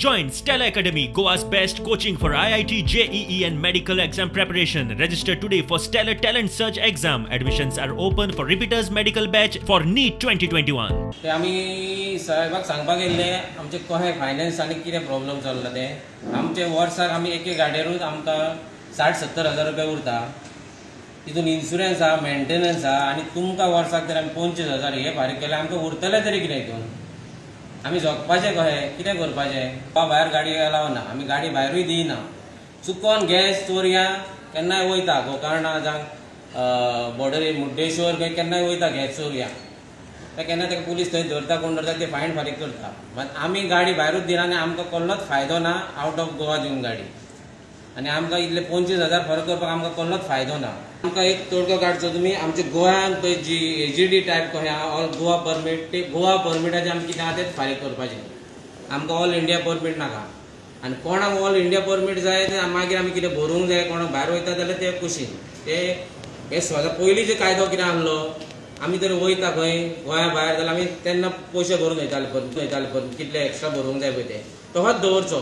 Join Stellar Academy, Goa's best coaching for IIT, JEE and medical exam preparation. Register today for Stellar Talent Search exam. Admissions are open for repeaters medical batch for NEET 2021. ते आमी साहेबाक सांगपाक गेल्ले आमचे कशें finance आनी कितें problem चल्ला ते. आमचे वर्साक आमी एके गाडयेरूच आमकां 60-70 हजार रुपया उरता. तितून इन्शुरन्स आहा, मेंटेनन्स आहा आनी तुमकां वर्साक तर आमी 25 हजार हे फारीक केले, आमकां उरतले तरी कितें? हितून आमी जगपाचें कशें, कितें करपाचें? भायर गाडी अलाव ना, आमी गाडी भायरूय दिना. चुकोन गॅस चोरया केन्नाय वयता गोकर्णा जावं बॉर्डरी मुर्डेश्वर खंय केन्नाय वयता गॅस चोरया, ते केन्ना ताका पुलीस थंय धरता, कोण धरता ते फायन फारीक करता. मात आमी गाडी भायरूच दिना आनी आमकां कसलोच फायदो ना आवट ऑफ गोवा दिवन गाडी. आनी आमकां इतले 25 हजार फरक करपाक आमकां कसलोच फायदो ना. आमकां एक तोडको काडचो तुमी आमच्या गोंयांत पळय जी एजीडी टायप कशें आहा ऑल गोवा परमीट, ते गोवा परमिटाचें आमी कितें आहा तें फारीक करपाचें. आमकां ऑल इंडिया परमीट नाका. आनी कोणाक ऑल इंडिया परमीट जाय ते मागीर आमी कितें भरूंक जाय, कोणाक भायर वयता जाल्यार ते कुशीन. ते हे स्वता पयलीं जे कायदो कितें आहलो, आमी जर वयता खंय गोंया भायर जाल्यार आमी तेन्ना पयशे भरून वयताले, कितले एक्स्ट्रा भरूंक जाय पळय ते तसोच दवरचो.